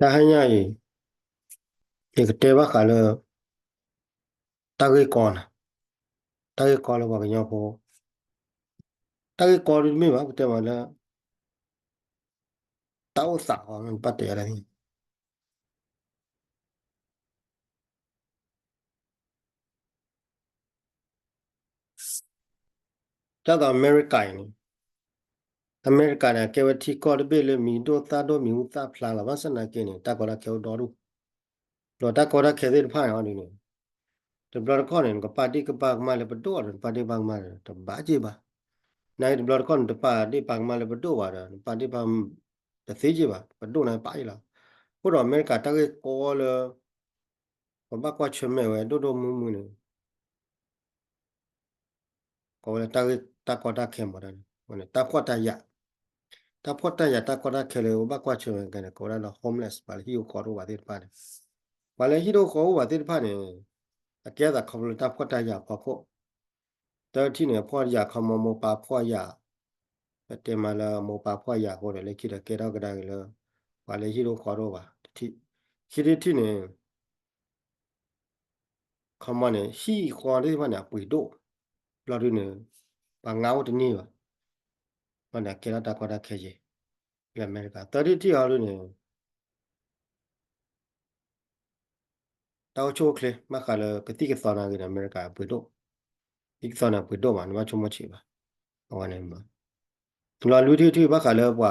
တဟါညါအံၤ ယကတဲဘၣ်ဃးလၢ တၢ်ဂ့ၢ်ကီနၤ, တၢ်ဂ့ၢ်ကီလၢပှၤကညီဖိ, တၢ်ဂ့ၢ်ကီဒ်တမ့ၢ်ဘၣ် ပတဲမးလၢ တၢ်အိၣ်သးအီၤ နဘၣ်တဲယၤလၢ ဒ်သိးအမဲရကၤအံၤန့ၣ်, အမဲရကၤန့ၣ် အကဲဝဲထံကီၢ်တဘ့ၣ်လၢမံၤဒိၣ်သၣ်ဒိၣ်မံၤဟူသၣ်ဖျါလီၤ. ဘၣ်ဆၣ်သနာ်က့န့ၣ် တၢ်ကီတၢ်ခဲအိၣ်ဒီဒူၣ်, ဒီးတၢ်ကီတၢ်ခဲသ့ၣ်တဖၣ်န့ၣ်အီၤဒ်န့ၣ်, တဘျီတခီၣ်န့ၣ် နကပာ်ဒ့ၣ်ကပာ်ကမၣ်လၢပဒိၣ်ဒီး နပာ်ဒ့ၣ်ပာ်ကမၣ်ဒီး တဘၣ်က့ၢ်ဘၣ်. နာ်က့တဘျီတခီၣ်န့ၣ် တပာ်ဒ့ၣ်ပာ်ကမၣ်လၢပဒိၣ်ဘၣ်ဒီး နပာ်ဒ့ၣ်ပာ် တသ့က့ၢ်ဘၣ်, ပဒိၣ်န့ၣ်ပာ်က့ၢ်လီၤ. အဃိဒီးအမဲရကၤတၢ်ဂ့ၢ်ကီလၢ ပဘၣ်ကွၢ်ဆၢၣ်မဲာ်ဝဲဒိၣ်ဒိၣ်မုၢ်မုၢ်န့ၣ် ကိးဝဲလၢတၢ်ဂ့ၢ်တၢ်ကီတၢ်ခဲမးတၢ်န့ၣ် တၢ်ဖှီၣ်တၢ်ယာ်, တၢ်ဖှီၣ်တၢ်ယာ်တၢ်ကီတၢ်ခဲလၢပဘၣ်ကွၢ်ဆၢၣ်မဲာ်ကဲန့ၣ် ကိးဝဲဒၣ်လၢ homeless ပှၤလၢဟံၣ်အိၣ်ဃီတအိၣ်ဘၣ်သ့ၣ်တဖၣ်န့ၣ်, ပှၤလၢဟံၣ်တအိၣ်ဃီအိၣ်ဘၣ်သ့ၣ်တဖၣ်န့ၣ် အကဲအသးခီဖျိလၢတၢ်ဖှီၣ်တၢ်ယာ်အဖီခိၣ် တၢ်ထံၣ်န့ၣ် ဖှီၣ်ယာ်ခီမီ မိၢ်ပၢ်ဖှီၣ်ယာ်, ပတဲမးလၢမိၢ်ပၢ်ဖှီၣ်ယာ်အဃိဒီး လၢခံဒီးကဲထီၣ်ကဒါက့ၤလၢ ပှၤလၢဟံၣ်တအိၣ်ဃီတအိၣ်ဘၣ်တထံၣ်, ခံထံၣ်တထံၣ်န့ၣ် ခီမီန့ၣ် ဟံၣ်ဃီသ့ၣ်တဖၣ်န့ၣ် အပှ့ၤဒိၣ်, ဘျီဒုန့ၣ် ပှၤငါအိၣ်တန့ၢ်ဘၣ်, ဘျီန့ၣ် အကဲထီၣ်တၢ်ကီတၢ်ခဲယဲၢ် လၢအမဲရကၤ သၢထံၣ်တထံၣ်အီၤဒုန့ၣ် တၢ်အိၣ်ဆူၣ်အိၣ်ချ့ ဘၣ်ဃးလၢကသံၣ်ကသီနာ်ဂ့ၤန့ၣ် အမဲရကၤအပှ့ၤဒိၣ်, ကသံၣ်ကသီန့ၣ်အပှ့ၤဒိၣ်မး နဘၣ်ဆိကမိၣ်ဆံးဘၣ်, အဝဲန့ၣ် လီၤလွံၢ်ထံၣ်တထံၣ် ဘၣ်ဃးလၢပှၤ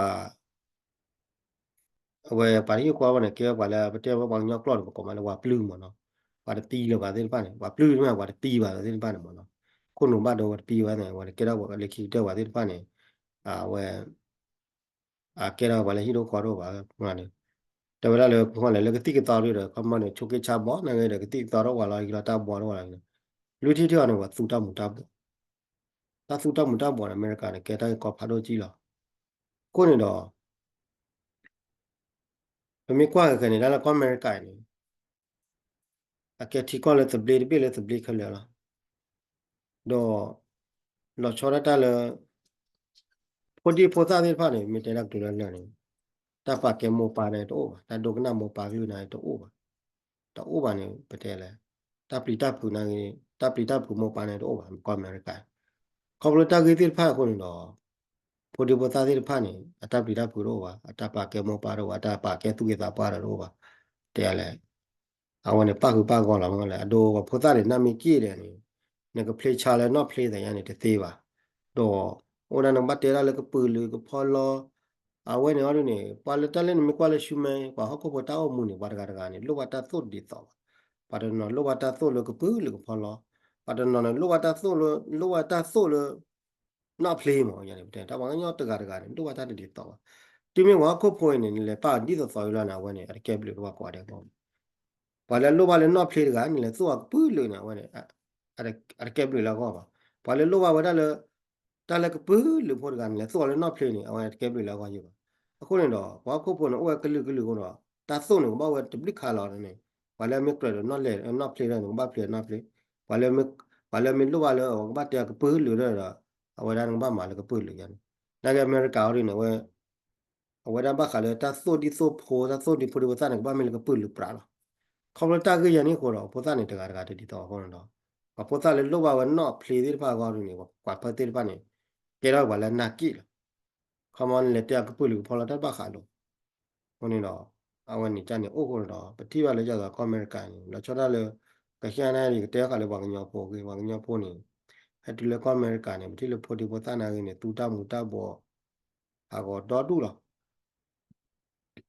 အဝဲပှၤတဟံၣ်ကွၢ်ဝဲန့ၣ် ကဲဝဲပှၤလၢပတဲဝဲပှၤကညီကျိာ်န့ၣ် ပကိးမးလၢပှၤပျုၢ်မးနီၤ, ပှၤတသံလၢၤဘၣ်သ့ၣ်တဖၣ်န့ၣ် ပှၤပျုၢ်မ့ၢ်ပှၤတသံဘၣ်သ့ၣ်တဖၣ်န့ၣ်မးနီၤ, ခိၣ်နူာ်ဘၣ်ဒိဝဲတသံဘၣ်န့ၣ် အဝဲန့ၣ်ကဲထီၣ်ပှၤလၢခံကတၢၢ်ပှၤသ့ၣ်တဖၣ်န့ၣ်, အဝဲ အကဲထီၣ်ပှၤလၢဟံၣ်တအိၣ်ဃီတအိၣ်ဘၣ်န့ၣ်, တဲဝဲဒၣ်လၢ ခီမီန့ၣ် လၢကသံၣ်ကသီဒုဒီး ခီမီန့ၣ် ဆိးက့ဆါဘီ နာ်ဂ့ၤဒီး ကသံၣ်ကသီတအိၣ်ဘၣ်လီၤ ဟံးလီၤတၢ်ဘီတအိၣ်ဘၣ်လီၤ, လွံၢ်ထံၣ်တထံၣ်အီၤန့ၣ် ပှၤသူတၢ်မူၤတၢ်ဘှီး, တၢ်သူတၢ်မူၤတၢ်ဘှီးန့ၣ် အမဲရကၤန့ၣ် ကဲတၢ်ဂ့ၢ်ကီဖးဒိၣ်ကံလီၤ. အဃိန့ၣ်ဒီး ပမ့ၢ်ကွၢ်က့ၤခဲန့ၣ် တၢ်လၢကီၢ်အမဲရကၤအံၤန့ၣ် အကဲထံကီၢ်လၢသဘျ့တဘ့ၣ်လၢသဘျ့ခဲလၢာ်လီၤ. ဒီး လီၤဆီဒၣ်တၢ်လၢ ဖိဒံဖိသၣ်သ့ၣ်တဖၣ်န့ၣ် မ့ၢ်တဲဒၣ်ကတိၤလၢလၢာ်န့ၣ် တၢ်ပာ်ကဲမိၢ်ပၢ်န့ၣ်တအိၣ်ဘၣ်, တၢ်ဒိကနၣ်မိၢ်ပၢ်ကလုၢ်န့ၣ်တအိၣ်ဘၣ်, တအိၣ်ဘၣ်န့ၣ် ပတဲလဲၣ်, တၢ်ပျံၤတၢ်ဖုးန့ၣ်ဂ့ၤ တၢ်ပျံၤတၢ်ဖုးမိၢ်ပၢ်န့ၣ်တအိၣ်ဘၣ် ကီၢ်အမဲရကၤ, ခီဖျိတၢ်ဂ့ၢ်သ့ၣ်တဖၣ်အဃိန့ၣ်ဒီး ဖိဒံဖိသၣ်သ့ၣ်တဖၣ်န့ၣ် အတၢ်ပျံၤတၢ်ဖုးတအိၣ်ဘၣ်, အတၢ်ပာ်ကဲမိၢ်ပၢ်တအိၣ်ဘၣ်, အတၢ်ပာ်ကဲသူၣ်က့သးပှၢ်ဒီးတအိၣ်ဘၣ်, တဲလဲၣ် အဝဲန့ၣ်ပၣ်ဃုာ်ပၣ်ဂီၢ်လီၤမးလဲၣ်, အဒိပှၤဖိသၣ်န့ၣ် နမ့ၢ်က့ၣ်ဒီးန့ၣ် နကဖျ့ဆါလၢနီၣ်ဖျ့သ့ၣ်ညါန့ၣ်တသ့ဘၣ်, ဒီး အိၣ်ဒၣ်နကဘၣ်တဲဒၣ်လၢကပုာ်လုးကဖီလီ, အဝဲန့ၣ်အီၤဒ်န့ၣ် ပှၤလၢတၢ်လၢနမ့ၢ်ကွၢ်လၢ human ပှၤဟီၣ်ခိၣ်ဖိတၢ်အိၣ်မူန့ၣ် ပှၤတဂၤတဂၤန့ၣ် လိၣ်ဘၣ်တၢ်သိၣ်တဒ်သိးဘၣ်, ပှၤတနီၤလိၣ်ဘၣ်တၢ်သိၣ်လၢကပုာ်လုးကဖီလီ, ပှၤတနီၤန့ၣ် လိၣ်ဘၣ်တၢ်သိၣ်လၢ လိၣ်ဘၣ်တၢ်သိၣ်လၢ နီၣ်ဖျ့မး, တၢ်ပှၤကညီတဂၤတဂၤန့ၣ် လိၣ်ဘၣ်တၢ်တဒ်သိးဘၣ်, တုၤမ့ၢ်ပှၤဟီၣ်ခိၣ်ဖိအံၤန့ၣ် နလဲၤပာ်ဒ်သိးသိးအံၤလီၤန့ၣ် အဝဲန့ၣ် အတကဲဘျုးလၢပှၤကိးဂၤဒဲးအဂီၢ်, ပှၤလၢလိၣ်ဘၣ်လၢနီၣ်ဖျ့တဂၤ နလဲၤသိၣ်အီၤကပုာ်လုးန့ၣ် အဝဲန့ၣ် အတကဲဘျုးလၢအဂီၢ်ဘၣ်, ပှၤလၢလိၣ်ဘၣ်ဝဲဒၣ်လၢ တၢ်လၢကပုာ်လုးဖိတဂၤန့ၣ် လဲၤသိၣ်အီၤလၢနီၣ်ဖျ့န့ၣ် အဝဲန့ၣ်တကဲဘျုးလၢအဂီၢ်ယဲၢ်ဘၣ်, အဃိန့ၣ်ဒီး ပှၤဟီၣ်ခိၣ်ဖိန့ၣ် အိၣ်ဝဲကလုာ်ကလုာ်အဃိဒီး တၢ်သိၣ်န့ၣ် ကဘၣ်ဝဲတဘျုးခါလီၤန့ၣ်, ပှၤလၢမ့ၢ်ကြၢးဒီးနီၣ်လဲၣ်နီၣ်ဖျ့ဒီး နကဘၣ်ဖျ့နီၣ်ဖျ့, ပှၤလၢ ပှၤလၢမ့ၢ်လိၣ်ဘၣ်လၢ ကဘၣ်တဲအီၤကပုာ်လုးဒီး အဝဲဒၣ်နကဘၣ်မၤလၢကပုာ်လုးယါန့ၣ်, နာ်က့အမဲရကၤအီၤဒ်န့ၣ် အဝဲ အဝဲဒၣ်ဘၣ်ဃးလၢတၢ်သိၣ်ဒ်သိၣ်ဖိ တၢ်သိၣ်ဒ်ဖိဒံဖိသၣ်န့ၣ် ကဘၣ်မ့ၢ်လၢကပုာ်လုးပြးလီၤ, ခီဖျိတၢ်ဂ့ၢ်ယဲၢ်န့ၣ်အဃိဒီး ဖိသၣ်န့ၣ်တဂၤတဂၤတဒ်သိးအဃိန့ၣ်ဒီး ပှၤဖိသၣ်လၢလိၣ်ဘၣ်ဝဲနီၣ်ဖျ့သ့ၣ်တဖၣ်အဂီၢ်ဒ်န့ၣ် ပှၤဖၢသ့ၣ်တဖၣ်န့ၣ် ကဲထီၣ်ပှၤလၢနာ်က့ၣ်လီၤ, ခီမီန့ၣ် လဲၤတဲအီၤကပုာ်လုးကဖီလီတၢ်ဘၣ်ဃးလိာ်, အဃိန့ၣ်ဒီး အဝဲန့ၣ်ကန့ၣ်အိၣ်အဃိန့ၣ်ဒီး ပထံၣ်ဘၣ်လၢဒ်သိးကီၢ်အမဲရကၤန့ၣ် လီၤဆီဒၣ်လၢ ကယဲၢ်န့ၣ် ယကတဲဃာ်လၢပှၤကညီဖိအဂ့ၢ် ပှၤကညီဖိန့ၣ် ဟဲတုၤလၢကီၢ်အမဲရကၤန့ၣ် ပထံၣ်လၢဖိဒံဖိသၣ်နာ်ဂ့ၤန့ၣ် သူတၢ်မူၤတၢ်ဘှီး ဟးဂီၤဒီဒူၣ်လီၤ,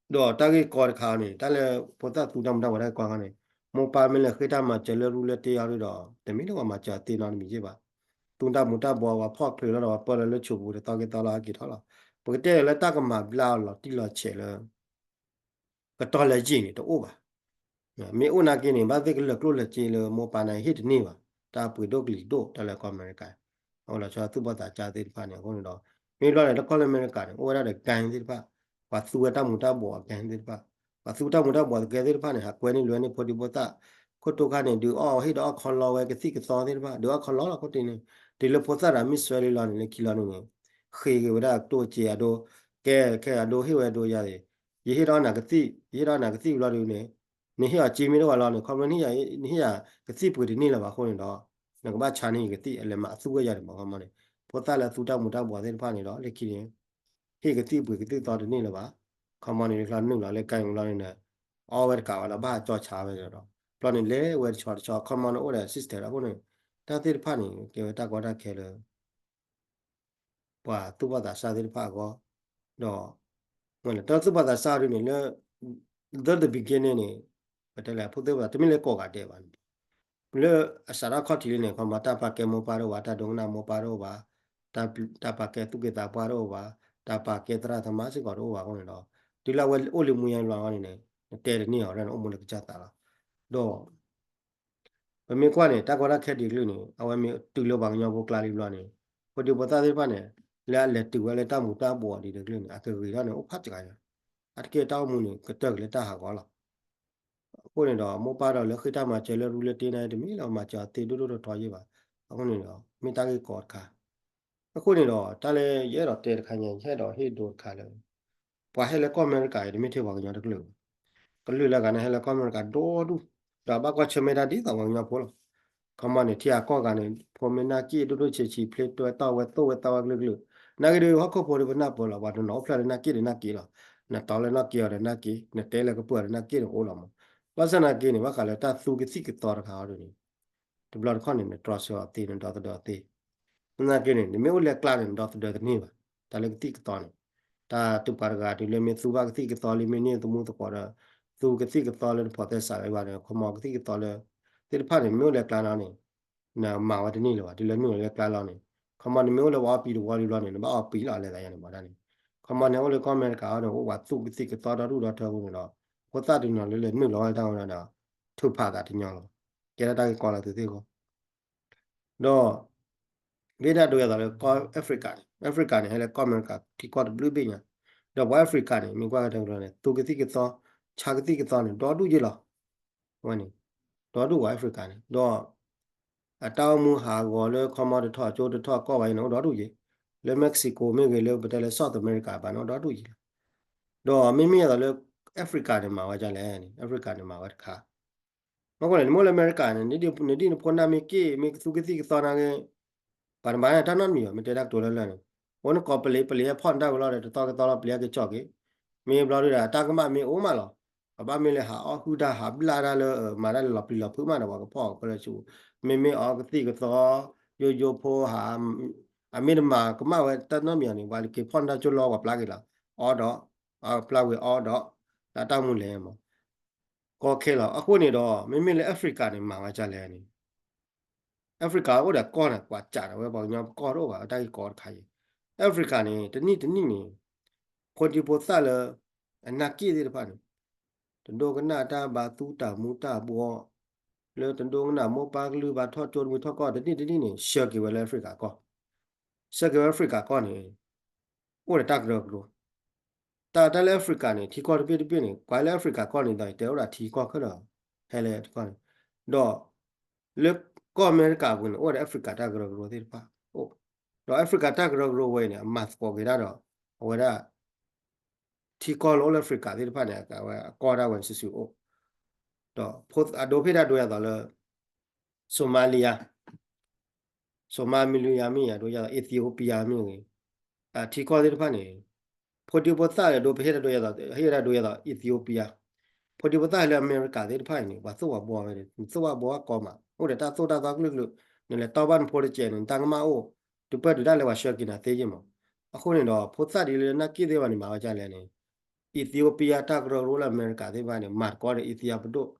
ဒီးတၢ်ဂ့ၢ်ကီတခါန့ၣ် တၢ်လၢဖိသၣ်သူတၢ်မူၤတၢ်ဘှီးတၢ်ဂ့ၢ်ကီတခါန့ၣ် မိၢ်ပၢ်မ့ၢ်လဲၤဃ့တၢ်မၤစၢၤလၢရူလၢတ့အီၤဒ်ဒီး တမ့ၢ်လၢပှၤမၤစၢၤသ့နီတမံၤယဲၢ်ဘၣ်, သူတၢ်မူၤတၢ်ဘှီး ပှၤဖီၣ်ချုးလီၤဒီး ပှၤပၢလီၤလၢဆိးပူၤ တသီက့ၤသီလီၤဟဲက့ၤထီၣ်လီၤ, ပကတဲလၢတၢ်ကမၤဘျါအီၤလီၤတံၢ်လီၤဆဲးလၢ ကတီၢ်လၢယံာ်န့ၣ်တအိၣ်ဘၣ်, မ့ၢ်အိၣ်နာ်က့န့ၣ် ဘၣ်သ့ၣ်ကလၢာ်ကျိၣ်လၢာ်စ့လၢမိၢ်ပၢ်န့ၣ်ဟ့ၣ်တန့ၢ်ဘၣ်, တၢ်ပှ့ၤဒိၣ်ကလံၤဒိၣ် တၢ်လၢကီၢ်အမဲရကၤ, အဝဲလီၤဆီသူၣ်ဘီၣ်သးစၢ်သ့ၣ်တဖၣ်န့ၣ် အဃိန့ၣ်ဒီး မ့ၢ်ဘျီန့ၣ် လၢကီၢ်လၢအမဲရကၤန့ၣ် အိၣ်ဝဲဒၣ်ဒီး gang သ့ၣ်တဖၣ်, ပှၤသူဝဲတၢ်မူၤတၢ်ဘှီးအ gang သ့ၣ်တဖၣ်, ပှၤသူတၢ်မူၤတၢ်ဘှီးအ gang သ့ၣ်တဖၣ်န့ၣ် ဟးကွဲန့ၢ်လွဲန့ၢ်ဖိဒံဖိသၣ်, ခိၣ်တိခါန့ၣ် ဒုးအီၣ်ဟ့ၣ်ဒီးအီၣ်ခီလီဝဲကသံၣ်ကသီသ့ၣ်တဖၣ် ဒုးအီၣ်ခီလီလီၤခိၣ်တ့ၢ်န့ၣ်, တုၤလၢဖိသၣ်တဂၤမ့ၢ်ဆှၢလံလီၤန့ၣ် လၢခံလီၤန့ၣ်န့ၣ် ဃ့က့ၤဝဲဒၣ်ကတိၢ်စ့အဒိ, ကဲခဲအဒိဟ့ၣ်ဝဲဒိယၤသ့ၣ်, ယဟ့ၣ်ဒီးနၤကသံၣ်, ယဟ့ၣ်ဒီးနၤကသံၣ်ဘျီဒုန့ၣ်, နဟ့ၣ်အီၤက့မ့ၢ်တအိၣ်ဘၣ်လီၤန့ၣ် ခီဖျိနဟ့ၣ်ယၤကသံၣ်ပှ့ၤတန့ၢ်လၢၤဘၣ်အဃိန့ၣ်ဒီး နကဘၣ်ဆါန့ၢ်ယကသံၣ် အလဲၤမၤအသူဝဲယၤန့ၣ်မ့ၢ်ခီမီန့ၣ်, ဖိသၣ်လၢအသူတၢ်မူၤတၢ်ဘှီးသ့ၣ်တဖၣ်န့ၣ်ဒီး လၢခံန့ၣ် ဟ့ၣ်ကသံၣ်ပှ့ၤကသံၣ်သီတန့ၢ်လၢၤဘၣ်, ခီမီန့ၣ် လၢချီနုာ်လီၤလၢကဲဘျီန့ၣ် အီဝဲတကးဘၣ်လီၤ ဘၣ်ကၠီဆါဝဲဒီး ဘျီန့ၣ်လဲၤဝဲတဆီတဆီ ခီမီန့ၣ်အိၣ်ဒီး system အဃိန့ၣ် တၢ်သ့ၣ်တဖၣ်န့ၣ် ကဲဝဲတၢ်ကီတၢ်ခဲလၢ ပှၤသူၣ်ဘီၣ်သးစၢ်သ့ၣ်တဖၣ်အဂီၢ်, ဒီး တၢ်သူၣ်ဘီၣ်သးစၢ်ဒ်န့ၣ်လၢ the beginning န့ၣ် ပတဲလဲၣ် ဖိသ့ၣ်ဘၣ် တမ့ၢ်လၢကိးဂၤဒဲးဘၣ်န့ၣ် လၢအစးထီၣ်ခီၣ်ထံးလံန့ၣ် ခီမီတၢ်ပာ်ကဲမိၢ်ပၢ်တအိၣ်ဘၣ်, တၢ်ဒိကနၣ်မိၢ်ပၢ်တအိၣ်ဘၣ်, တၢ်ပာ်ကဲသူၣ်က့သးပှၢ်တအိၣ်ဘၣ်, တၢ်ပာ်ကဲသရၣ်သမါစ့ၢ်ကီးတအိၣ်ဘၣ်အဃိန့ၣ်ဒီး တုၤလၢအဝဲအိၣ်လံမူယါလီၤန့ၣ် နတဲတန့ၢ်အီၤ နအိၣ်မူလၢကစၢ်သးလီၤ, ဒီး ပမ့ၢ်ကွၢ်န့ၣ် တၢ်ကီတၢ်ခဲဒ်အကလုၢ်န့ၣ် အဝဲမ့ၢ်တုၤလၢပှၤကညီဖိကျါလံဘျီန့ၣ် ဖိဒံဖိသၣ်သ့ၣ်တဖၣ်န့ၣ် လၢအလဲၤတုၤဝဲလၢတၢ်မူၤတၢ်ဘှီးဒ်အကလုၢ်န့ၣ် အကဂ့ၤထီၣ်န့ၣ် အိၣ်ဖးစှၤယၤ, အတက့ၢ်တၢ်အိၣ်မူန့ၣ် ကတၢၢ်က့ၤလၢတၢ်ဟးဂီၤလီၤ. အဃိန့ၣ်ဒီး မိၢ်ပၢ်ဒီးလၢဃ့တၢ်မၤစၢၤလၢရူလၢတ့န့ၣ် တမ့ၢ်လၢမၤစၢၤအီၤသ့ဒိၣ်ဒိၣ်ထီထီယဲၢ်ဘၣ်. အဃိန့ၣ်ဒီး မ့ၢ်တၢ်ဂ့ၢ်ကီတခါ အဃိန့ၣ်ဒီး တၢ်လၢယအဲၣ်ဒိးတဲတခါညါ ယအဲၣ်ဒိးဟ့ၣ်ဒိတခါလၢ ပှၤဟဲလၢကီၢ်အမဲရကၤအံၤ တမ့ၢ်ထဲပှၤကညီတကလုာ်ဘၣ်. ကလုာ်လၢအဂၤန့ၣ် ဟဲလၢကီၢ်အမဲရကၤဒီဒူၣ်, ဒီးဘၣ်ကွၢ်ဆၢၣ်မဲာ်တၢ်ဒ်သိးပှၤကညီဖိလီၤ. ခီမီန့ၣ် ထံဂၤကီၢ်ဂၤန့ၣ် ဖိမ့ၢ်နၢ်က့ၣ်ဒိၣ်ဒိၣ်ဆံးဆံး ဖျ့တွဲတီၢ်ဝဲသိၣ်ဝဲသီဝဲကလုာ်ကလုာ်, နာ်က့ဒီးဟီၣ်ခိၣ်ဖိဒီးပနၢ်ပၢၢ်လီၤ ပှၤတနီၤအိၣ်ဖျဲၣ်လၢနၢ်က့ၣ်ဒီးနၢ်က့ၣ်လီၤ. နတီလၢနၢ်က့ၣ်အီၤဒီးနၢ်က့ၣ်, နတဲလၢကပၢၢ်အီၤဒီးနၢ်က့ၣ်န့ၣ်အိၣ်လီၤမး. ဘၣ်ဆၣ်နာ်က့န့ၣ် ဘၣ်ဃးလၢတၢ်သူကသံၣ်ကသီတခါအီၤဒ်န့ၣ် တဘျီတခီၣ်န့ၣ် နတြီဆၢအီၤသ့ နဒီသဒၢအီၤသ့. နာ်က့န့ၣ် နမ့ၢ်အိၣ်လၢကျါန့ၣ် နဒီသဒၢတန့ၢ်ဘၣ်. တၢ်လၢကသံၣ်ကသီန့ၣ် တၢ်တုၤပှၤတဂၤတုၤလၢမ့ၢ်သူဘၣ်ကသံၣ်ကသီလံ မ့ၢ်န့ၢ်သမူသကိးဒီး သူကသံၣ်ကသီလၢတဖိးသဲစးလၢဘၣ်ဒီး ခီမီကသံၣ်ကသီလၢ သ့ၣ်တဖၣ်န့ၣ် မ့ၢ်အိၣ်လၢကျါလီၤန့ၣ် နမၤဝဲတန့ၢ်လၢၤဘၣ်. တုၤလၢနုာ်လီၤလၢကျါလီၤန့ၣ် ခီမီနမ့ၢ်အိၣ်လၢပှၤအီပံၤတဝီလံဘျီန့ၣ် နဘၣ်အီပံၤလီၤ အလဲၤသးယါန့ၣ်မးဒၣ်န့ၣ်. ခီမီန့ၣ်အိၣ်လၢကီၢ်အမဲရကၤအီၤန့ၣ် အိၣ်ပှၤသူကသံၣ်ကသီဒီဒူၣ်ဒီထၢအဃိန့ၣ်ဒီး ဖိသၣ်တနီၤလၢလဲၤနုာ်လီၤဝဲတၢ်ဝဲဒီး ထုးဖးသးတညီလီၤ. ကဲထီၣ်တၢ်ဂ့ၢ်ကီလၢသုသ့ၣ်အဂီၢ် ဒီး မ့ၢ်ဒၣ်ဒိယၤသးလၢကီၢ် Africa န့ၣ် Africa န့ၣ် ဟဲလၢကီၢ်အမဲရကၤထံကီၢ်တဘျုးဘ့ၣ်ညါ, ဒီးပှၤ Africa န့ၣ် မ့ၢ်ကွၢ်ကတၢၢ်ကလီန့ၣ် သူကသံၣ်ကသီ ဆါကသံၣ်ကသီန့ၣ် ဒီဒူၣ်ယဲၢ်လီၤ. ဝဲန့ၣ် ဒီဒူၣ်ပှၤ Africa န့ၣ် ဒီး အတၢ်အိၣ်မူဟးဂီၤလၢခီမီတထီၣ်ကၠိတထီၣ်ကီၢ်ဘၣ်အံၤန့ၣ် အိၣ်ဒီဒူၣ်ယဲၢ်, လၢ Mexico မ့ၢ်ဂ့ၤ လၢပတဲလၢ South America ဘၣ်န့ၣ် အိၣ်ဒီဒူၣ်ယဲၢ်လီၤ. ဒီးမ့မ့ၢ်အသိးလၢ Africa န့ၣ် မၤဝဲဒ်လဲၣ်န့ၣ် Africa န့ၣ် မၤဝဲတခါ မ့ၢ်ကွၢ်န့ၣ် နမ့ၢ်အိၣ်လၢအမဲရကၤန့ၣ် နဒ်နဖိနၢ်မ့ၢ်က့ၣ် မ့ၢ်သူကသံၣ်ကသီနာ်က့ ပှၤတမၤန့ၣ်တၢ်နီတမံၤဘၣ် မ့ၢ်တဲတၢ်ကတိၤလၢလၢ်န့ၣ် အိၣ်နကိးပလံၤ ပလံၤဟဲဖီၣ်နတၢ်ဝံၤလီၤဒီး တသီကသီလီၤ ပလံၤဟဲက့ၤကၠီၣ်က့ၤ မ့ၢ်ဘျီဒုဒီး တၢ်ကမၣ်မ့ၢ်အိၣ်မးလီၤ ပဘၣ်မ့ၢ်လဲၤဟးအီၣ်ဟုၣ်တၢ်ဟးဘျၣ်တၢ်လၢ မၤတၢ်လၢလီၤပျံၤလီၤဖုးမးဒီး ပှၤကဖီၣ်ကလၢဆူ မ့မ့ၢ်အီကသံၣ်ကသီ ယိယိဖိဟး အမ့ၢ်တမၤကမၣ်ဝဲတၢ်နီတမံၤအီၤန့ၣ် ပှၤက့ၤဖီၣ်နတၢ်ကၠိလီၤ ပှၤပျၢ်က့ၤလီၤ အီဒီး ပျၢ်ဝံၤအီဒီး တၢ်တၢ်မူလဲၣ်မး ကီခဲလီၤ အဃိန့ၣ်ဒီး မ့မ့ၢ်လၢ Africa န့ၣ် မၤဝဲဒ်လဲၣ်န့ၣ် Africa အိၣ်ဒီးကီၢ်န့ၣ် ပှၤစးဒီးဝဲပှၤကညီကီၢ်တအိၣ်ဘၣ် တၢ်ဂ့ၢ်ကီတခါအံၤ Africa န့ၣ် တနံၣ်တနံၣ်န့ၣ် ဖိဒံဖိသၣ်လၢ အနၢ်က့ၣ်သ့ၣ်တဖၣ်န့ၣ် တဒိကနၣ်တၢ်ဘါသူတၢ်မူတၢ်ဘှီ လၢတဒိကနၣ်မိၢ်ပၢ်ကလုၢ်ဘၣ်ထီၣ်ကၠိတမုၢ်ထီၣ်ကီၢ် တနံၣ်တနံၣ်န့ၣ် ဆှၢက့ၤဝဲလၢ Africa ကီၢ် ဆှၢက့ၤဝဲ Africa ကီၢ်န့ၣ် အိၣ်ဒီးတၢ်ကရၢကရိ တၢ်တၢ်လၢ Africa န့ၣ် ထံကီၢ်တဘ့ၣ်တဘ့ၣ်န့ၣ် ကွၢ်လၢ Africa ကီၢ်န့ၣ်ဒီး တဲအိၣ်ဒၣ်ထံကီၢ်ခဲလၢာ် ဟဲလၢထံကီၢ်န့ၣ် ဒီး လၢကီၢ်အမဲရကၤပူၤန့ၣ် အိၣ်ဒီး Africa တၢ်ကရၢကရိသ့ၣ်တဖၣ်အိၣ် ဒီး Africa တၢ်ကရၢကရိဝဲအံၤန့ၣ် အမၤသကိးက့ၤတၢ်ဒီး အဝဲဒၣ် ထံကီၢ်လၢအိၣ်လၢ Africa သ့ၣ်တဖၣ်န့ၣ် အဝဲအကီၢ်ဒၣ်ဝဲစုာ်စုာ်အိၣ် ဒီး အဒိဖဲဒၣ်ဒိယၤသးလၢ Somalia Somalia မ့ၢ်ယၤ ဒိယၤသး Ethiopia မ့ၢ်ဂ့ၤ အထံကီၢ်သ့ၣ်တဖၣ်န့ၣ် ဖိဒံဖိသၣ်ဒီး ဒိပဟ့ၣ်ဒၣ်ဒိယၤသး ဟ့ၣ်ဒၣ်ဒိယၤသး Ethiopia ဖိဒံဖိသၣ်လၢအမဲရကၤသ့ၣ်တဖၣ်အံၤန့ၣ် ပှၤသိၣ်ပှၤဘှီဝဲန့ၣ် နသိၣ်ပှၤဘှီဝဲကီမး အိၣ်ဒီးတၢ်သိၣ်တၢ်သီကလုာ်ကလုာ် နလဲၤတီဘၣ်နဖိတစဲးန့ၣ် နတၢ်ကမၣ်အိၣ် တပၢၢ်ဒုးတၢ်လဲၤပှၤဆှၢက့ၤနၤသ့ယ့ၢ်မး အဃိန့ၣ်ဒီး ဖိသၣ်ဒ်လၢနၢ်က့ၣ်သ့ၣ်တဖၣ်န့ၣ် မၤဝဲဒ်လဲၣ်န့ၣ် Ethiopia တၢ်ကရၢကရိလၢအမဲရကၤသ့ၣ်တဖၣ်န့ၣ် မၤသကိးဒီး Ethiopia ပဒိၣ်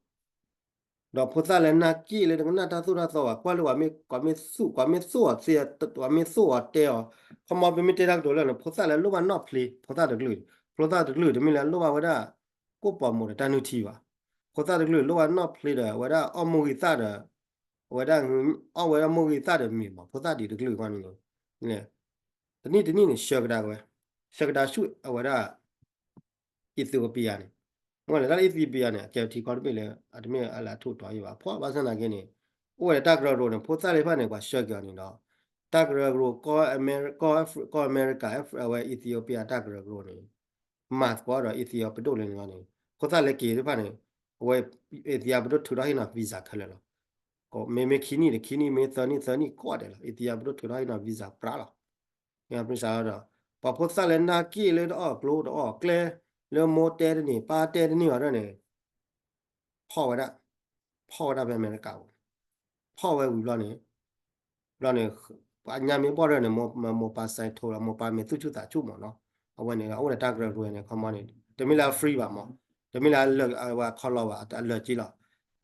ဒီးဖိသၣ်လၢနၢ်က့ၣ်လၢတကနၣ်တၢ်သိၣ်တၢ်သီဘၣ် ကွၢ်လၢပှၤမ့ၢ်သူၣ် ပှၤမ့ၢ်သူၣ်အီၤသ့ ပှၤမ့ၢ်သူၣ်အီၤတဲအီၤ ခီမီပမ့ၢ်တဲတၢ်ကတိၤလၢန့ၣ် ဖိသၣ်လၢလိၣ်ဘၣ်နီၣ်ဖျ့ ဖိသၣ်တကလုာ် ဖိသၣ်တကလုာ် တမ့ၢ်လၢလိၣ်ဘၣ်ဝဲဒၣ် ကိၣ်ပီၤမိၢ်ဒီးတၢ်နုၢ်ထံဘၣ် ဖိသၣ်တကလုာ်လိၣ်ဘၣ်နီၣ်ဖျ့ဒီး အဝဲဒၣ်အီၣ်မိၢ်ဂံၢ်သၣ်ဒီး အဝဲဒၣ် အီၣ်ဝဲဒၣ်မိၢ်ဂံၢ်သၣ်ဒီးမ့ၢ်မး ဖိသၣ်ဒ်တကလုာ်အဂီၢ်န့ၣ် တနံၣ်တနံၣ်န့ၣ် ဆှၢကဒါဝဲ ဆှၢကဒါဆူအဝဲဒၣ် Ethiopia န့ၣ် မ့ၢ်လဲၤတၢ်လၢ Ethiopia န့ၣ် အကဲထံကီၢ်တဘ့ၣ်လၢ အတမ့ၢ်အလၢအထိၣ်တီယံၤဘၣ် ဖှီၣ်ဘၣ်ဆၣ်သနာ်က့န့ၣ် အိၣ်ဝဲဒၣ်တၢ်ကရၢကရိန့ၣ် ဖိသၣ်သ့ၣ်တဖၣ်န့ၣ် ပှၤဆှၢက့ၤအီၤန့ၣ်ဒီး တၢ်ကရၢကရိ ကီၢ်အမဲရကၤ အဝဲ Ethiopia တၢ်ကရၢကရိန့ၣ် မၤသကိးဒီး Ethiopia ပဒိၣ်လၢန့ၣ်လီၤန့ၣ် ဖိသၣ်လၢက့ၤသ့ၣ်တဖၣ်န့ၣ် အဝဲ Ethiopia ပဒိၣ်ထုးထီၣ်ဟ့ၣ်နီၤ visa ခဲလၢာ်လီၤ. မ့မ့ၢ်ခံနံၣ်ဒီး ခံနံၣ်မ့ၢ်သၢနံၣ် သၢနံၣ်ကိးဂၤဒဲးလီၤ Ethiopia ပဒိၣ်ထုးထီၣ်ဟ့ၣ်နီၤ visa ပြးလီၤ. ဒီး ပှၤဖိသၣ်လၢနာ်က့ၢ်လၢတအီၣ်ကျိတအီၣ်ကျဲ လၢမိၢ်တဲတန့ၢ် ပၢ်တဲတန့ၢ်အီၤဒ်န့ၣ် ဖီၣ်ဝဲဒၣ် ဖီၣ်ဝဲဒၣ်ဖဲအမဲရကၤပူၤန့ၣ် ဖီၣ်ဝဲဝံၤဘျီန့ၣ် ဘျီန့ၣ် ပှၤညါမ့ၢ်ဘီၣ်ဒ်န့ၣ် မိၢ်ပၢ်စဲးထိးလီၤ မိၢ်ပၢ်မ့ၢ်သူၣ်ဆူၣ်သးဆူၣ်မးနီၤ အဝဲန့ၣ် အအိၣ်ဒီးတၢ်ကရၢကရိန့ၣ် ခီမီန့ၣ် တမ့ၢ်လၢအ free ဘၣ်မး တမ့ၢ်လၢအလၢာ်ဝဲခီလီၤဘၣ် အလၢာ်က့လီၤ.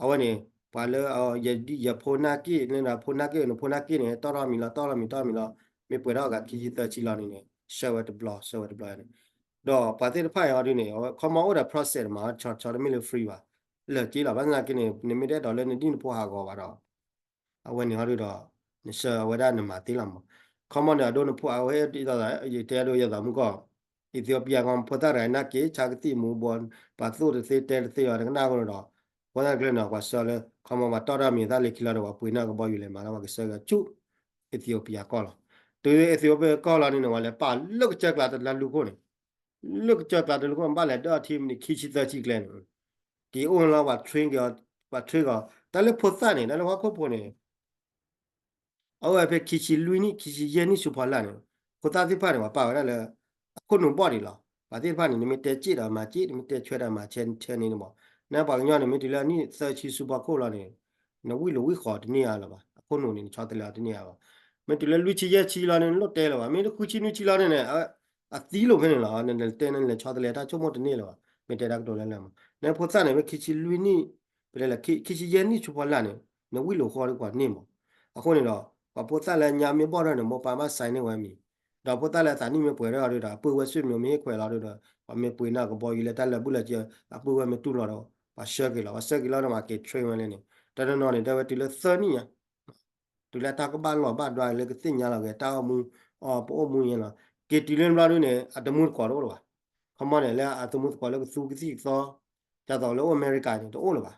အဝဲန့ၣ် ပှၤလၢ ယဖိနာ်က့ၢ် လၢဖိနာ်က့ၢ် နဖိနာ်က့ၢ်န့ၣ် တီၣ်ထီၣ်မံၤလီၤ တီၣ်ထီၣ်မံၤ တီၣ်ထီၣ်မံၤလီၤ မ့ၢ်ပှဲၤထီၣ်အဂၤခံဆံသၢဆံလီၤန့ၣ်န့ၣ် ဆှၢဝဲတဘျီ ဆှၢဝဲတဘျီန့ၣ် ဒီးပှၤသ့ၣ်တဖၣ်အံၤဒ်န့ၣ် အဝဲခီမီအိၣ်ဒီး process မး ဆီဆီတမ့ၢ်လၢ free ဘၣ် လၢာ်က့လီၤ ဘၣ်ဆၣ်သနာ်က့န့ၣ် နမ့ၢ်တအဲၣ်ဒိးလၢနဒံၣ်နဖိဟးဂီၤဘၣ်ဒီး အဝဲန့ၣ်ဟီဒုဒီး နဆှၢအဝဲဒၣ်နမၤသ့လီၤမး. ခီမီန့ၣ် အဒိနဖိအဝဲ ယတဲဒိယသးမုၢ်ကီၢ် Ethiopia ကီၢ် ဖိသၣ်တဂၤနာ်က့ၢ် ဆါကသံၣ်မူၤဘှီး ပှၤသိၣ်တသ့တဲတသ့အီၤ တကနၣ်အဃိန့ၣ်ဒီး ဖိသၣ်တကျၢၢ်န့ၣ် ပှၤဆှၢလၢ ခီမီပှၤတီၣ်ထီၣ်မံၤသၣ်လၢခံလီၤဒီး ပှၤပှ့ၤန့ၢ်ကဘီယူၤလဲၤမၤလၢပှၤကဆှၢက့ၤဆူ Ethiopia ကီၢ်လီၤ. တုၤ Ethiopia ကီၢ်လီၤန့ၣ်န့ၣ် ပှၤလဲၤပာ်လၢကစၢၢ်ကျါတလၢလူၢ်ခိၣ်န့ၣ် လၢကစၢၢ်ကျါတလၢလူၢ်ခိၣ် ဘၣ်လဲၤဒၢထံမံၤန့ၣ် ခံဆံသၢဆံကျဲန့ၣ် က့ၤအိၣ်လီၤ ပှၤ train က့ၤအီၤ ပှၤ train က့ၤအီၤ တၢ်လၢဖိသၣ်န့ၣ် တၢ်လၢဟီၣ်ခိၣ်ဖိန့ၣ် အဝဲဖဲခံဆံလွံၢ်နံၣ် ခံဆံယဲၢ်နံၣ်ဆူဖီလာ်န့ၣ် ဖိသၣ်သ့ၣ်တဖၣ်န့ၣ် ပှၤပာ်ဝဲဒၣ်လၢ အခိၣ်နူာ်ဘီၣ်ဒံးလီၤ. ပှၤသ့ၣ်တဖၣ်န့ၣ် နမ့ၢ်တဲစ့ၣ်ဒီးမၤစ့ၣ် နမ့ၢ်တဲဆွဲဒီးမၤဆွဲန့ၣ်န့ၣ်မး နပှၤကညီန့ၣ် မ့ၢ်တုၤလၢအနံၣ်သၢဆံဆူဖီခိၣ်လီၤန့ၣ် နဝံၣ်လိာ်ဝံၣ်ဃီၤတန့ၢ်အါလၢၤဘၣ်. အခိၣ်နူာ်န့ၣ် နဆီတလဲအီၤတန့ၢ်အါဘၣ်. မ့ၢ်တုၤလၢလွံၢ်ဆံယဲၢ်ဆံလီၤန့ၣ် နလိၣ်တဲလၢၤဘၣ်. မ့ၢ်တဃုဆံနွံဆံလီၤန့ၣ်န့ၣ် အသံလိာ်ဖဲန့ၣ်လီၤ. နတဲန့ၣ် နလဲၤဆီတလဲတၢ်ဆိကမိၣ်တန့ၢ်လၢၤဘၣ်. မ့ၢ်တဲတၢ်ကတိၤလၢလၢမး နဖိသၣ်န့ၣ် ဖဲခံဆံလွံၢ်နံၣ် ပတဲလၢ ခံဆံယဲၢ်နံၣ်ဆူဖီလာ်န့ၣ် နဝံၣ်လိာ်ဃီၤဒီးပှၤန့ၢ်မး. အဃိန့ၣ်ဒီး ပှၤဖိသၣ်လၢညါမ့ၢ်ဘီၣ်ထီၣ်န့ၣ် မိၢ်ပၢ်ဘၣ် sign န့ၢ်ဝဲမံၤ ဒီးဖိသၣ်လၢအသးနံၣ်မ့ၢ်ပှဲၤထီၣ်အီၤဒီး အပုၢ်ဝဲၢ်ဆွေမျိုးမ့ၢ်ဟ့ၣ်ခွဲးလီၤဒီး ပှၤမ့ၢ်ပှ့ၤန့ၢ်ကဘီယူၤလၢတၢ်လၢာ်ဘူၣ်လၢာ်စ့ အပုၢ်ဝဲၢ်မ့ၢ်တူၢ်လိာ်ဒီး ပှၤဆှၢက့ၤလီၤ. ပှၤဆှၢက့ၤလီၤန့ၣ် ပှၤက့ၤ train ဝဲလၢန့ၣ် တနီၤနီၤန့ၣ် တဲဝဲတုၤလၢသၢနံၣ်ညါ တုၤလၢတၢ်ကဘၣ်လီၤဘၣ်ဒွးလၢကသ့ၣ်ညါလီၤက့ၤ တၢ်အိၣ်မူ အီၤ ပအိၣ်မူညါလီၤ. က့ၤတုၤလၢဘျီဒုန့ၣ် အတမူတကိးတအိၣ်လၢၤဘၣ်. ခီမီန့ၣ် လၢအသမူသကိးလၢကသူကသံၣ်ကသီ ဒ်သိးလၢအိၣ်အမဲရကၤန့ၣ် တအိၣ်လၢၤဘၣ်.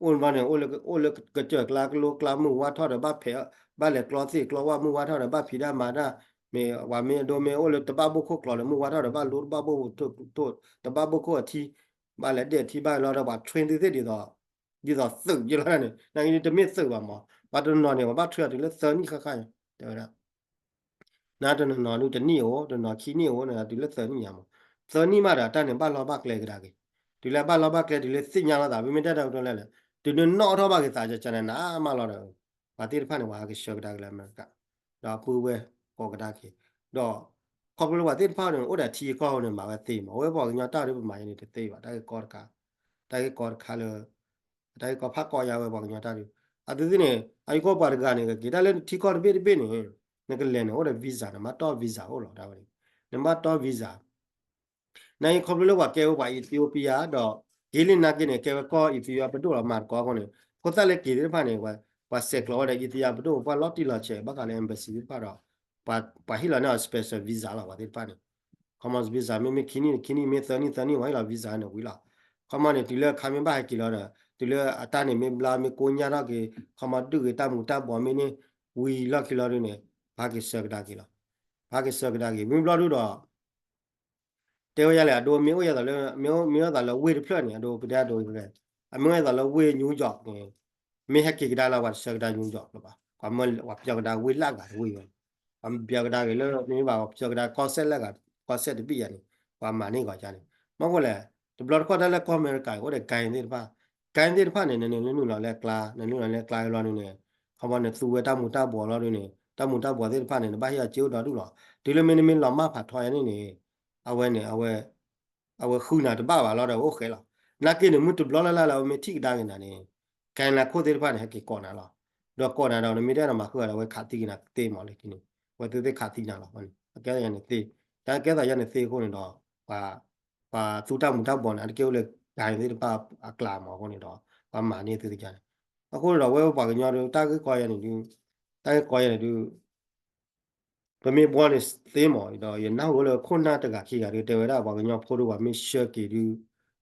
အိၣ်ဘျီန့ၣ် အိၣ်လၢကစၢၢ်ကျါကလိကျါ မုၢ်ဝါထီၣ်ဒီးဘၣ်ဖဲး ဘၣ်လဲၤကျီသ့ၣ်ကျီဝၣ် မုၢ်ဝါထီၣ်ဒီးဘၣ်ဖံးတၢ်မၤတၢ် မ့ၢ်ပှၤမ့ၢ်အဒိမ့ၢ်အိၣ်လၢတဘၣ်ဘိၣ်ခိၣ်ကျိၤဒီး မုၢ်ဝါထီၣ်ဒီးဘၣ်လိတဘၣ်ဘိၣ် တဘၣ်ဘိၣ်ခိၣ်အထံ ဘၣ်လဲၤဒဲးထံဘၣ်လီၤဒီး ပှၤ train သုသ့ၣ်ဒ်သိး ဒ်သိးသုးယလီၤန့ၣ် နာ်က့န့ၣ် တမ့ၢ်သုးဘၣ်မး ပှၤတနီၤန့ၣ် ပှၤဘၣ် train အီၤတုၤလၢသၢနံၣ်ဃၣ်ဃၣ် တဲဝဲဒၣ် နတနီၤနီၤဒုးတနံၣ်အိၣ် တနီၤခံနံၣ်အိၣ်န့ၣ် တုၤလၢသၢနံၣ်ညါမး သၢနံၣ်မးဒီး တၢ်န့ၣ်ဘၣ်လီၢ်ဘၣ်ကျဲကဒါက့ၤ တုၤလၢဘၣ်လီၢ်ဘၣ်ကျဲ တုၤလၢသ့ၣ်ညါလီၤသး ပမ့ၢ်တဲတၢ်ကတိၤလဲၣ်လဲၣ် တုၤနနီၣ်ထီၣ်ဘၣ်က့ၤသး ကကနနးမးလီၤဒီး ပှၤသ့ၣ်တဖၣ်န့ၣ် ပှၤဟဲက့ၤဆှၢကဒါက့ၤလၢအမဲရကၤ ဒီးအပုၢ်ဝဲၢ်ကိးကဒါက့ၤ ဒီး ခီဖျိလၢပှၤသ့ၣ်တဖၣ်န့ၣ် အိၣ်ဒီးထံကီၢ်န့ၣ် မၤဝဲသ့မး အဝဲပှၤကညီတၢ်ဒုးပမၤယဲန့ၣ်တသ့ဘၣ် တၢ်ဂ့ၢ်ကီတခါ တၢ်ဂ့ၢ်ကီတခါလၢ တၢ်ဂ့ၢ်ကီဖးကီယါဝဲပှၤကညီတၢ်ဒုး အသုသ့ၣ်န့ၣ် အယကီၢ်ပှၤတဂၤန့ၣ် ကက့ၤတၢ်လၢထံကီၢ်တဘ့ၣ်တဘ့ၣ်န့ၣ် နကလဲၤန့ၣ် အိၣ်ဒီး visa နဘၣ်တီၢ် visa အိၣ်လီၤ တၢ်ဝဲန့ၣ် နဘၣ်တီၢ် visa နာ်က့ခီဖျိလၢပှၤကဲဝဲပှၤ Ethiopia ဒီး က့ၤလံနာ်က့န့ၣ် ကဲဝဲကီၢ် Ethiopia ပဒိၣ်လီၤမၤသကိးအဃိန့ၣ် ဖိသၣ်လၢက့ၤသ့ၣ်တဖၣ်န့ၣ် ပှၤဆဲးကျိးဝဲဒီး Ethiopia ပဒိၣ် ပှၤလီၤတံၢ်လီၤဆဲး ဘၣ်ဃးလၢ embassy သ့ၣ်တဖၣ်ဒီး ပှၤဟ့ၣ်လီၤန့ၢ်အီၤ special visa လီၤ ပှၤသ့ၣ်တဖၣ်န့ၣ် common visa မ့မ့ၢ်ခံနံၣ်ခံနံၣ် မ့ၢ်သၢနံၣ်သၢနံၣ် ပှၤဟ့ၣ်လီၤ visa န့ၣ်ဝံၤလီၤ ခီမီန့ၣ် တုၤလၢအခါမ့ၢ်ဘၣ်ဟဲက့ၤလီၤဒီး တုၤလၢအတၢ်န့ၣ်မ့ၢ်ဘျါမ့ၢ်ကိညၢ်ထီၣ်က့ၤ ခီမီဒုးဂ့ၤတၢ်မူၤတၢ်ဘှီးမ့ၢ်န့ၣ် ဝံၤလီၢ်ခံလီၤဒုးန့ၣ် ပဟဲက့ၤဆှၢကဒါက့ၤလီၤ ပဟဲက့ၤဆှၢကဒါက့ၤ မ့ၢ်ဘျီဒုးဒီး တဲဝဲယါလဲၣ် အဒိမ့ၢ်အိၣ်ယသးလၢ မ့ၢ်အိၣ်ယသးလၢဝ့ၢ်တဖျၢၣ်န့ၣ် အဒိပတဲအဒိ အမ့ၢ်အိၣ်ယသးလၢဝ့ၢ် New York န့ၣ် မ့ၢ်ဟဲက့ၤကဒါလၢပှၤတဆှၢကဒါ New York လၢၤဘၣ် ပှၤမၢပှၤပၠီကဒါဝ့ၢ်လၢအဂၤတဝ့ၢ်ဝဲ ပှၤပၠီကဒါက့ၤလၢ မ့ၢ်ဘၣ်ပှၤပၠီကဒါကီၢ်စဲၣ်လၢအဂၤ ကီၢ်စဲၣ်တဘ့ၣ်ယါန့ၣ် ပှၤမၤန့ၢ်ဂီၤယါန့ၣ် မ့ၢ်ဃိလဲၣ် တဘျီတခီၣ်တၢ်လၢကီၢ်အမဲရကၤ အိၣ်ဒီး gang သ့ၣ်တဖၣ် gang သ့ၣ်တဖၣ်န့ၣ် နနုာ်လီၤလၢကျါ နနုာ်လီၤလၢကျါလီၤဒုးန့ၣ် ခီမီနသူဝဲတၢ်မူၤတၢ်ဘှီးလီၤဒုးန့ၣ် တၢ်မူၤတၢ်ဘှီးသ့ၣ်တဖၣ်န့ၣ် နဘၣ်ဟ့ၣ်အီၤစ့အိၣ်ဒီဒူၣ်လီၤ တုၤလၢမ့ၢ်နမ့ၢ်လီၤမၢ်ဖးထီယါန့ၣ်န့ၣ် အဝဲန့ၣ် အဝဲဃုနၤတဘၣ်ဘၣ်လီၤဒီးအိၣ်ဃဲလီၤ နာ်က့န့ၣ် မုၢ်တဘျီလၢ်လၢ်လၢအဝဲမ့ၢ်ထံၣ်ကဒါက့ၤနၤန့ၣ် gang လၢခိၣ်သ့ၣ်တဖၣ်န့ၣ် ဟဲက့ၤကိးနၤလီၤ ဒီးကိးနၤဒီး နမ့ၢ်တအဲၣ်ဒိးမၤဃုာ်ဒီး အဝဲခးသံက့ၤနၤသ့မးလၢခံန့ၣ် အဝဲသ့ၣ်သ့ၣ်ခးသံနၤလီၤ အကဲသးယါန့ၣ်သ့ ကဲသးယါန့ၣ်သ့အဃိန့ၣ်ဒီး ပှၤ ပှၤသူတၢ်မူၤတၢ်ဘှီးန့ၣ် အတက့ၢ်အိၣ်လၢ gang သ့ၣ်တဖၣ်အကျါမးအဃိန့ၣ်ဒီး ပှၤမၤန့ၢ်သုတကါန့ၣ် အဃိန့ၣ်ဒီး ဝဲပှၤကညီဒုး တၢ်ဂ့ၢ်ကီယါန့ၣ်ဒုး တၢ်ဂ့ၢ်ကီယါန့ၣ်ဒုး ပမ့ၢ်ဘှီန့ၣ်သ့မးဒီး ယနၢ်ဟူလၢခိၣ်နၢ်တဂၤခံဂၤဒုး တဲဝဲဒၣ်ပှၤကညီဖိဒုး ပှၤမ့ၢ်ဆှၢက့ၤဒုး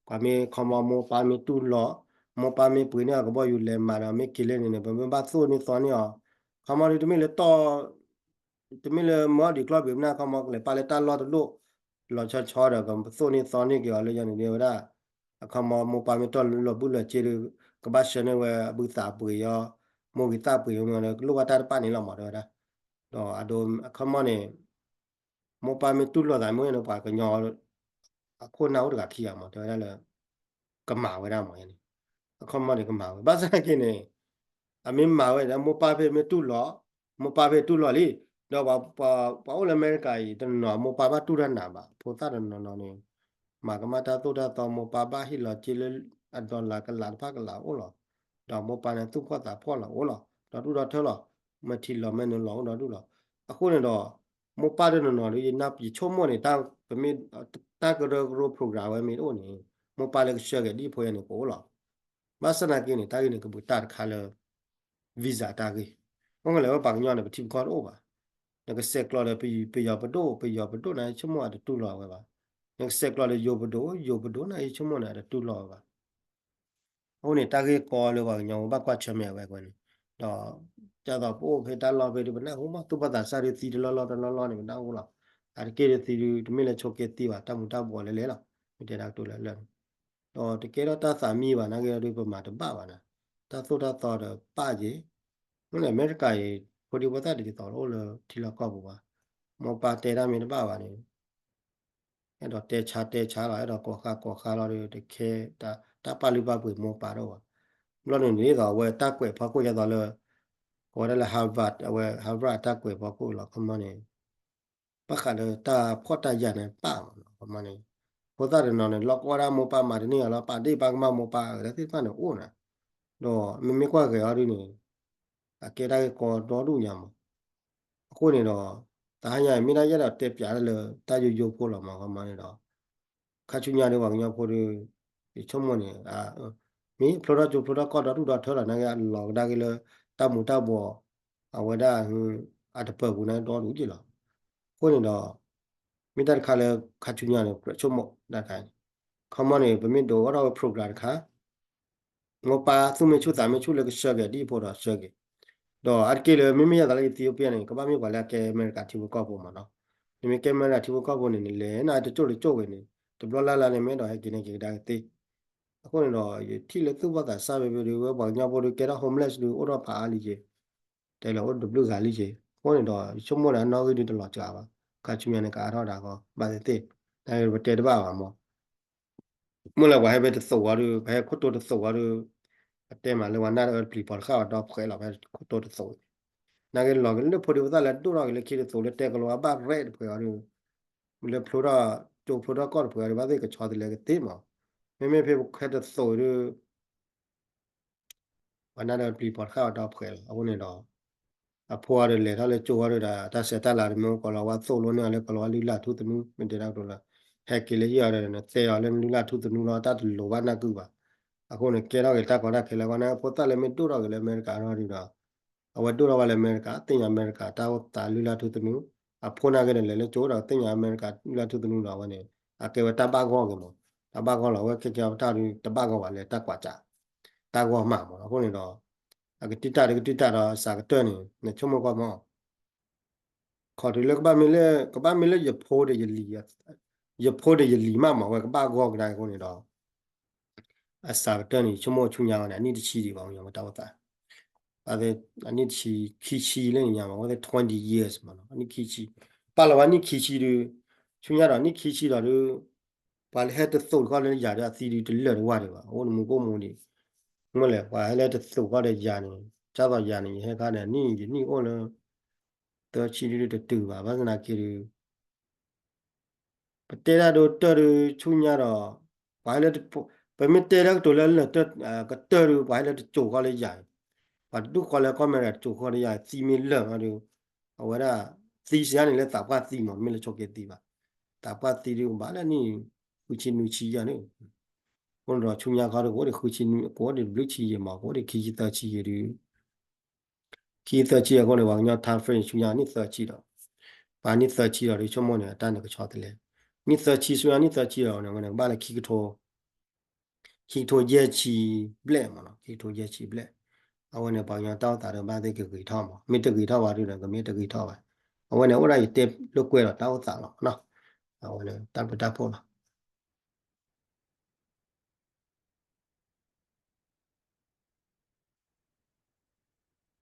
ပှၤမ့ၢ်ခီမီမိၢ်ပၢ်မ့ၢ်တူၢ်လိာ် မိၢ်ပၢ်မ့ၢ်ပှ့ၤန့ၢ်အကဘီယူၤလဲၤမၤဒီး မ့ၢ်က့ၤလၢန့ၣ်န့ၣ် ပမ့ၢ်ဘၣ်သိၣ်န့ၢ်သီန့ၢ်အီၤ ခီမီဒုး တမ့ၢ်လၢတီၢ် တမ့ၢ်လၢမၤအီၣ်ဒံးကျီၢ်ဘ့ၣ်မနုၤ ခီမီလဲၤပာ်လၢတၢ်လီၢ်တလိၣ် လီၤဆီဆီဒီး ကသိၣ်န့ၢ်သီန့ၢ်က့ၤအီၤလၢယၤန့ၣ်ဒ်ဝဲဒၣ် အခီမီ မိၢ်ပၢ်မ့ၢ်တီၢ်လီၤဘုၣ်လီၤစ့ဒီး ကဘၣ်ဆှၢန့ၢ်ဝဲအဘုသးပှ့ၤယီၤ မိၢ်ဂံၢ်သၣ်ပှ့ၤမ့ၢ်ဒီး ကလိၣ်ဘၣ်တၢ်တပၣ်န့ၣ်လီၤမး တဲဝဲဒၣ်. ဒီးအဒိ အခီမီန့ၣ် မိၢ်ပၢ်မ့ၢ်တူၢ်လိာ်သးမ့ၢ်န့ၣ် ပှၤကညီ အခိၣ်နၢ်အိၣ်တဂၤခံဂၤမး တဲဝဲဒၣ်လၢ ကမၤဝဲဒၣ်မးန့ၣ် အခီမီန့ၣ်ကမၤဝဲ ဘၣ်ဆၣ်သနာ်က့န့ၣ် အမ့ၢ်မၤဝဲဒီး မိၢ်ပၢ်ဖဲမ့ၢ်တူၢ်လိာ် မိၢ်ပၢ်ဖဲတူၢ်လိာ်လံ ဒီးပှၤ ပှၤ ပှၤအိၣ်လၢအမဲရကၤအံၤ တနီၤနီၤ မိၢ်ပၢ်ဘၣ်တူၢ်တၢ်နးဘၣ် ဖိသၣ်တနီၤနီၤန့ၣ် မၤကမၣ်တၢ်သိၣ်တၢ်သီ မိၢ်ပၢ်ဘၣ်ဟ့ၣ်လီၤစ့လၢ အdollarကလးတဖၣ်ကလးအိၣ်လီၤ. ဒီးမိၢ်ပၢ်န့ၣ်သူၣ်ဖှီၣ်သးဖှီၣ်လီၤအိၣ်လီၤ ဒီးဒူၣ်ဒီထၢလီၤ မ့ၢ်ထံလီၤမ့ၢ်နုာ်လီၤအိၣ်ဒီးဒူၣ်လီၤ. အဃိန့ၣ်ဒီး မိၢ်ပၢ်တနီၤနီၤဒီး ယဆိကမိၣ်န့ၣ် တၢ်ကရၢကရိ program ဝဲမ့ၢ်တအိၣ်န့ၣ် မိၢ်ပၢ်လၢကဆှၢက့ၤဒ်ဖိယၤန့ၣ် ကအိၣ်လီၤ. ဘၣ်ဆၣ်သနာ်က့န့ၣ် တၢ်ဂ့ၢ်န့ၣ် ကဘူးတၢ်တခါလၢ visa တၢ်ဂ့ၢ် မ့ၢ်လဲၣ်ဝဲပှၤကညီန့ၣ် ပထံပကီၢ်တအိၣ်ဘၣ်. နကဆဲးကျိးဒီးပယီၤပဒိၣ် ပယီၤပဒိၣ်န့ၣ် ယဆိကမိၣ်အတတူၢ်လိာ်ဝဲဘၣ်. နကဆဲးကျိးဒီးယိၤပဒိၣ် ယိၤပဒိၣ်န့ၣ် ယဆိကမိၣ်န့ၣ် အတတူၢ်လိာ်ဝဲဘၣ်. အဃိန့ၣ် တၢ်ဂ့ၢ်ကီလၢပှၤကညီဘၣ်ကွၢ်ဆၢၣ်မဲာ်ဝဲအဃိန့ၣ် ဒီး ဒ်သိးပအိၣ်ဖဲတၢ်လီၢ်ဖဲဒီး ပနၢ်ဟူမး သူၣ်ဘၣ်သးစၢ်ဒီးသံတလီၢ်လီၢ်တလီၢ်လီၢ်န့ၣ် ပနၢ်ဟူလီၤ. အတက့ၢ်ဒီးသံဒီး တမ့ၢ်လၢဆိးက့သံဘၣ် တၢ်မူၤတၢ်ဘှီးလဲၤလဲၤလီၤ. မ့ၢ်တဲဒၣ်ကတိၤလၢလၢာ်န့ၣ် ဒီးတကဲထီၣ်တၢ်သးမံဘၣ် နာ်က့ဒီးပမၤတဘၣ်ဘၣ်န့ၣ် တၢ်သိၣ်တၢ်သီဒီးပၢ်က့ၤ မ့ၢ်လၢအမဲရကၤအံၤ ဖိဒံဖိသၣ်ဒ်သိးအိၣ်လၢထံလီၢ်ကီၢ်ပူၤဘၣ်. မိၢ်ပၢ်တဲတၢ်မ့ၢ်တဘၣ်ဘၣ်န့ၣ် အဲၣ်ဒိးတဲဆါတဲဆါလီၤ အဲၣ်ဒိးကိးဃါကိးဃါလီၤဒီး တခဲ တၢ်ပာ်လုၢ်ပာ်ပှ့ၤမိၢ်ပၢ်တအိၣ်ဘၣ်. ဘျီန့ၣ်ဒ်သိးအဝဲတၢ်ကွဲးဖီခိၣ်ဒ်သိးလၢ ကိးဝဲဒၣ်လၢ Harvard အဝဲ Harvard အတၢ်ကွဲးဖီခိၣ်လီၤ ခီမီန့ၣ် ဘၣ်ဃးလၢတၢ်ဖှီၣ်တၢ်ယာ်န့ၣ်ပၢ်မးလီၤ ခီမီန့ၣ် ဖိသၣ်တနီၤန့ၣ် လီၤကီဒၣ်မိၢ်ပၢ်မၤတန့ၢ်အီၤလီၤ ပာ်ဒ့ၣ်ပာ်ကမၣ်မိၢ်ပၢ်အဂၤသ့ၣ်တဖၣ်န့ၣ်အိၣ်နၤ ဒီးမ့မ့ၢ်ကွၢ်ဂဲၤအီၤဒ်န့ၣ် အကဲတၢ်ဂ့ၢ်ကီဒီဒူၣ်ညါမး အဃိန့ၣ်ဒီး တဟါညါအံၤ မ့ၢ်ဒၣ်ယအဲၣ်ဒိးတဲပၠးတၢ်လၢ တၢ်ယိယိဖိလီၤမး ခီမီန့ၣ်ဒီး ခါဆူညါဒီးပှၤကညီဖိဒီး ယဆိကမိၣ်န့ၣ် မ့ၢ်ဖျိထီၣ်ကၠိဖျိထီၣ်ကီၢ်ဒီဒူၣ်ဒီထၢလီၤ နာ်က့အလီၤကဒါက့ၤလၢ တၢ်မူၤတၢ်ဘှီး အဝဲဒၣ် အတပၢၤပူၤန့ၣ်ဒီဒူၣ်က့ၤလီၤ. အဃိန့ၣ်ဒီး မ့ၢ်တၢ်တခါလၢခါဆူညါန့ၣ် ဆိကမိၣ်ဒၣ်တခါန့ၣ် ခီမီန့ၣ် ပမ့ၢ်ဒိးအိၣ်ထီၣ်ဝဲ program တခါ မိၢ်ပၢ်သူၣ်မ့ၢ်ဆူၣ်သးမ့ၢ်ဆူၣ်လၢကဆှၢက့ၤဒ်အံၤဖိဒီးဆှၢက့ၤ, ဒီးအါတက့ၢ်လၢမ့မ့ၢ်ယသးလၢ Ethiopia န့ၣ် ကဘၣ်မ့ၢ်ပှၤလၢအကဲအမဲရကၤထံဖိကီၢ်ဖိမးနီၤ, နမ့ၢ်ကဲအမဲရကၤထံဖိကီၢ်ဖိန့ၣ် နလဲၤနတကၠိၣ်တကၠိၣ်ဝဲန့ၣ် တဘျီလၢ်လၢ်န့ၣ် မ့ၢ်အဲၣ်ဒိးဟဲက့ၤန့ၢ်က့ၤကဒါကသ့, အဃိန့ၣ်ဒီး ယထံၣ်လၢသူၣ်ဘီၣ်သးစၢ်ဖဲဖဲဒီး ဝဲပှၤကညီဖိဒီးကဲထီၣ် homeless ဒီးအိၣ်ထီၣ်ဖးအါလံက့ၤ တဲလၢအိၣ်တဘျုးဂၤလံက့ၤ, အဃိန့ၣ်ဒီး ယဆိကမိၣ်ဒီးအနီၣ်ဂံၢ်ဒုးတလီၤစှၤဘၣ်, ခါဆူညါန့ၣ် ကအါထီၣ်ဒၣ်ဃီ ဘၣ်သ့ၣ်သ့ၣ်, တၢ်ပတဲတဘၣ်ဘၣ်မး, မ့ၢ်လၢပှၤဟဲဖဲတသိးဝဲဒီး ပှၤဟဲခိၣ်တိတသိးဝဲဒီး အတဲမးလၢပှၤနၢ်တအၢတပျံၤပီၤတဃၣ်ဝဲဒီးဖှဲးလီၤဖဲခိၣ်တိတသိး, နာ်က့လီၤက့ၤလၢဖိဒံဖိသၣ်လၢဒိၣ်ထီၣ်က့ၤလၢခံတသိးလၢတဲကလီၤဝဲဘၣ်ရဲၣ်တဖှဲးဝဲဒီး လၢဖျိထီၣ်ကၠိဖျိထီၣ်ကီၢ်တဖှဲးဝဲဒီး ဘၣ်သ့ၣ်ကဆီတလဲကသ့မး, မ့မ့ၢ်ဖဲပခဲတသိးဒီး ပှၤနၢ်ဒီးပျံၤပီၤတဃၣ်ဝဲဒီးဖှဲးလီၤ, အဃိန့ၣ်ဒီး အဖိအီၤဒီးလဲၤထီၣ်လၢကၠိဝဲဒီး တၢ်ဆဲးတၢ်လၤဒီး မ့ၢ်ကိးလီၤဝဲသိၣ်လိန့ၢ်အီၤလၢကိးလီၤဝဲလုၢ်လၢ်ထူသနူ မ့ၢ်တဲဒၣ်ကတိၤလၢ ဟဲက့ၤလၢဟံၣ်အီၤဒီး နတဲအီၤလၢနလုၢ်လၢ်ထူသနူလီၤ တၢ်တလိၤဘၣ်နၢ်ကုၢ်ဘၣ်, အဃိန့ၣ် ကဲထီၣ်က့ၤတၢ်ကီတၢ်ခဲလၢာ်အဂီၢ်န့ၣ် ဖိသၣ်လၢမ့ၢ်ဒိၣ်ထီၣ်က့ၤလၢအမဲရကၤထီၣ်ဒီး အဝဲဒိၣ်ထီၣ်ဝဲလၢအမဲရကၤ သ့ၣ်ညါအမဲရကၤ တၢ်အိၣ်သးလုၢ်လၢ်ထူသနူ, အဖိနာ်က့ဒီး လဲၤလၢကၠိဒီးသ့ၣ်ညါအမဲရကၤလုၢ်လၢ်ထူသနူဒီး အဝဲန့ၣ် အကဲဝဲတၢ်ဘၣ်ဂီၢ်က့ၤမး, တၢ်ဘၣ်ဂီၢ်လီၤ အဝဲခဲကဲအတၢ်ဒီးတဘၣ်ဂီၢ်ဘၣ်လၢတၢ်ကွၢ်စး တၢ်ဂီၢ်မးမး အဃိန့ၣ်ဒီး အကတံၢ်တၢ်ဒီးကတံၢ်တၢ်ဒီးအစှၤကတၢၢ်န့ၣ် နဆိကမိၣ်ကွၢ်မး ခီတုၤလၢကဘၣ်မ့ၢ်လၢ ကဘၣ်မ့ၢ်လၢယဖိဒီးယလံၤ, ယဖိဒီးယလံၤမးမး အဝဲကဘၣ်ဂီၢ်ကဒါအဃိန့ၣ်ဒီး အစှၤကတၢၢ်န့ၣ် ဆိကမိၣ်ဆူညါဝဲန့ၣ် အနံၣ်တဆံဒံးဘၣ် ပှၤကညီတၢ်အိၣ်သး, အနံၣ်တဆံ ခံဆံလၢညါမး အဝဲသ့ၣ် twenty years မးနီၤ အနံၣ်ခံဆံ, ပာ်လီၤဝဲနံၣ်ခံဆံဒီး ဆူညါဒီးနံၣ်ခံဆံဒီးဒုး ပှၤလၢဟဲတသိးတခီလၢယၤဒီးအသံဒုးတလၢာ်တဝၢ်ဒံးဘၣ် အိၣ်တမူခိၣ်မူဒံး, မ့ၢ်လဲၣ် ပှၤဟဲလၢတသိးဃီဒီးယၤန့ၣ် ကၢ်သိးယၤန့ၣ် ယဟဲခါဒီးနံၣ် ယနံၣ်အိၣ်လၢ သၢဆံဒုးတတုၤဘၣ် ဘၣ်ဆၣ်သနာ်က့ဒီး ပတဲတၢ်ဒိတၢၢ်ဒီးဆူညါဒီး ပှၤဟဲလၢ ပမ့ၢ်တဲတၢ်ကတိၤလၢလၢာ်ကတၢၢ်ဒီး ပှၤဟဲလၢတကၠိဃီလၢယၤ, ပှၤတဒူၣ်ဃီလၢကီၢ်အမဲရကၤတကၠိဃီလၢယၤ သံမ့ၢ်လၢာ်ဒီး အဝဲဒၣ် သံစှၤန့ၣ်လၢသးပှၢ်သံမး မ့ၢ်လၢဆိးက့သံဘၣ်, သးပှၢ်သံဒီးဘၣ်လၢနံၣ် ဃုဆံနွံဆံယဲၢ်န့ၣ်, အဃိန့ၣ်ဒီးဆူညါခီဒီး ကအိၣ်ဒီးဃုဆံနွံ ကအိၣ်ဒီးတဘျုးဆံယဲၢ်မး ကအိၣ်ဒီးခံဆံသၢဆံယဲၢ်ဒီး ခံသၢဆံအဃိန့ၣ် ပှၤကညီ time frame ဆူညါနံၣ်သၢဆံဒီး ပှၤနံၣ်သၢဆံဒီး ဒ်ဆိကမိၣ်န့ၣ် အတၢ်န့ၣ်ကဆီတလဲ, နံၣ်သၢဆံဆူညါနံၣ်သၢဆံဒီးန့ၣ် အဝဲန့ၣ် ကဘၣ်လၢခံကထိ ခံကထိယဲၢ်ဆံဘျဲၣ်မးနီၤ ခံကထိယဲၢ်ဆံဘျဲၣ်, အဝဲန့ၣ် ပှၤကညီတၢ်အိၣ်သးဒီး ဘၣ်သ့ၣ်ကဂ့ၤထီၣ်မး မ့ၢ်တဂ့ၤထီၣ်ဘၣ်ဒုးဒီး ကမ့ၢ်တဂ့ၤထီၣ်ဘၣ်, အဝဲန့ၣ် အိၣ်ဒၣ်ယတဲလိာ်ကွဲဒီးတၢ်အိၣ်သးလီၤနီၤ, အဝဲလၢတၢ်ဘျုးတၢ်ဖှိၣ်လီၤ.